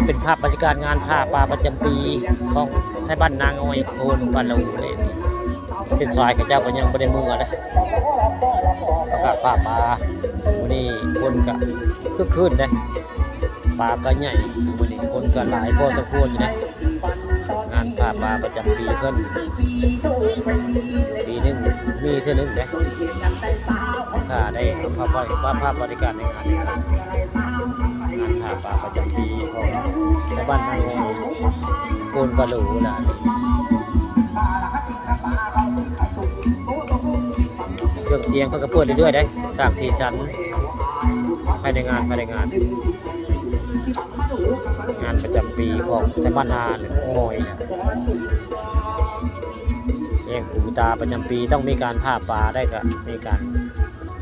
ເປັນພາບບັນຍາກາດງານຜ້າປ່າປະຈຳປີຂອງໄທບ້ານນາງອອຍ ໂພນບ້ານລາອູເດ້. ເສັ້ນສາຍເຂົາເຈົ້າກໍຍັງບໍ່ໄດ້ເມືອເດ້ ປະກາດຜ້າປ່າ. ມື້ນີ້ຄົນກໍຄຶກຄື້ນເດ້ ປ່າກໍໃຫຍ່ ມື້ນີ້ຄົນກໍຫຼາຍພໍສົມຄວນຢູ່ເດ້. ງານຜ້າປ່າປະຈຳປີເພິ່ນ ປີໜຶ່ງມີເທື່ອໜຶ່ງເດ້. ຂ້າໄດ້ເອົາພາບ ພາບ ພາບບັນຍາກາດໃນງານນີ້ ງານຜ້າປ່າປະຈຳປີຂອງຊາວບ້ານນາງອອຍ ໂພນກະໂຫຼລະ. ເຄື່ອງສຽງເພິ່ນກໍເປີດເລື້ອຍໆເດ້ ສ້າງສີສັນພາຍໃນງານ ພາຍໃນງານ. ງານປະຈຳປີຂອງໄທບ້ານນາງອອຍ ແຫ່ງປູຕາປະຈຳປີ ຕ້ອງມີການຜ້າປ່າໄດ້ ກະມີການ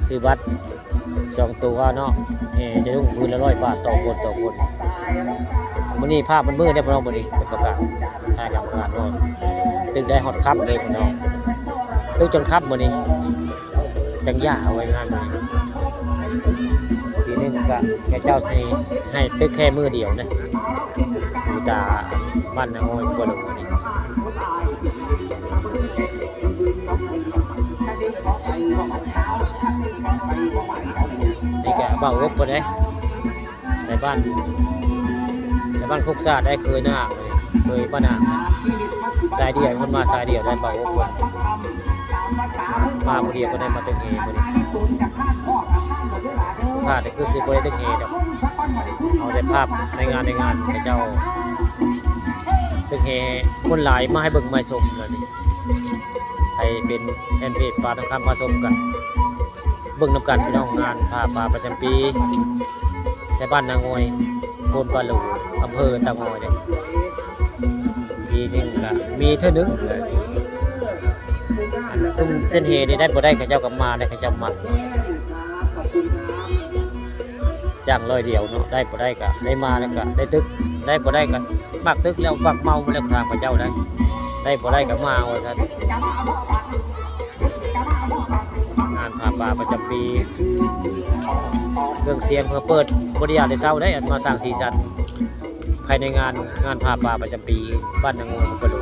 ຊື້ບັດຈອງໂຕເນາະ. ແຫ່ຈະດຸ້ງພື້ນລະຮ້ອຍບາດຕໍ່ຄົນ ຕໍ່ຄົນ. ມື້ນີ້ພາບມັນມືດເດ້ພີ່ນ້ອງ ມື້ນີ້ເປັນປະກາດ ທາງກຳມະການເນາະ ຕຶກໄດ້ຮອດຄ່ຳເລີຍພີ່ນ້ອງ ຕຶກຈົນຄ່ຳມື້ນີ້. ຈັ່ງຢ່າເອົາໄວ້ງານນີ້ ປີໜຶ່ງກະແມ່ເຈົ້າຊິໃຫ້ຕຶກແຄ່ມື້ດຽວນະ ປູຕາບ້ານນາງອອຍ ບໍ່ລົງອັນນີ້. ນີ້ກະບ່າວອົບເພິ່ນເດ້. ໃນບ້ານ ໃນບ້ານຄົກສາດໄດ້ເຄີຍນາງ ເຄີຍປ້ານາງ ສາຍດຽວ ເພິ່ນມາສາຍດຽວໄດ້ ເບົາອົບເພິ່ນ ມາຜູ້ດຽວກໍໄດ້ມາຕຶກແຫ່ມື້ນີ້. ພາດກໍຄືຊິບໍ່ໄດ້ຕຶກແຫ່ດອກ ເອົາແຕ່ພາບໃນງານ ໃນງານເຂົາເຈົ້າຕຶກແຫ່ ຄົນຫຼາຍມາໃຫ້ເບິ່ງມາຊົມແລ້ວນີ້. ໃຜເປັນແຟນເພຈປ່າທອງຄຳພາຊົມ ກໍເບິ່ງນຳກັນພີ່ນ້ອງ ງານຜ້າປ່າປະຈຳປີ ແຖວບ້ານນາງອອຍ ໂພນປາໂຫຼ ອຳເພີຕາງອຍເດ້. ປີໜຶ່ງກະມີເທື່ອໜຶ່ງ. ອັນຊຸມເສັ້ນແຫ່ນີ້ໄດ້ບໍ່ໄດ້ ເຂົາເຈົ້າກໍມາໄດ້ ເຂົາເຈົ້າມັກ. ຈ້າງຮ້ອຍດຽວເນາະ ໄດ້ບໍ່ໄດ້ກະໄດ້ມາ ແລ້ວກະໄດ້ຕຶກ ໄດ້ບໍ່ໄດ້ກະໝາກຕຶກແລ້ວໝາກເມົາແລ້ວ ຖາມເຂົາເຈົ້າໄດ້ ໄດ້ບໍ່ໄດ້ກະມາວ່າຊັ້ນ. ງານຜ້າປ່າປະຈຳປີ ເຄື່ອງສຽງເພິ່ນເປີດບໍ່ໄດ້ຢາກໄດ້ເຊົາເດ້ ມາສ້າງສີສັນພາຍໃນງານ ງານຜ້າປ່າປະຈຳປີບ້ານນາງອອຍ ໂພນປາໂຫຼ.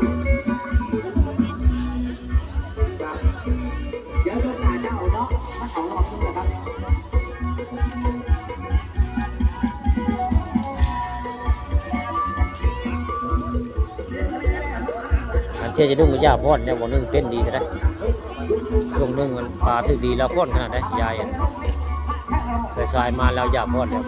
ອັນເຊຍຈະດຸ້ງກໍຢ່າຟ້ອນແນວ ວງໜຶ່ງເຕັ້ນດີແທ້. ຊ່ວງໜຶ່ງມັນປາຖືກດີລາວຟ້ອນຂະໜາດໃດ ຍາຍ ສາຍໆມາລາວຢ່າຟ້ອນແລ້ວ.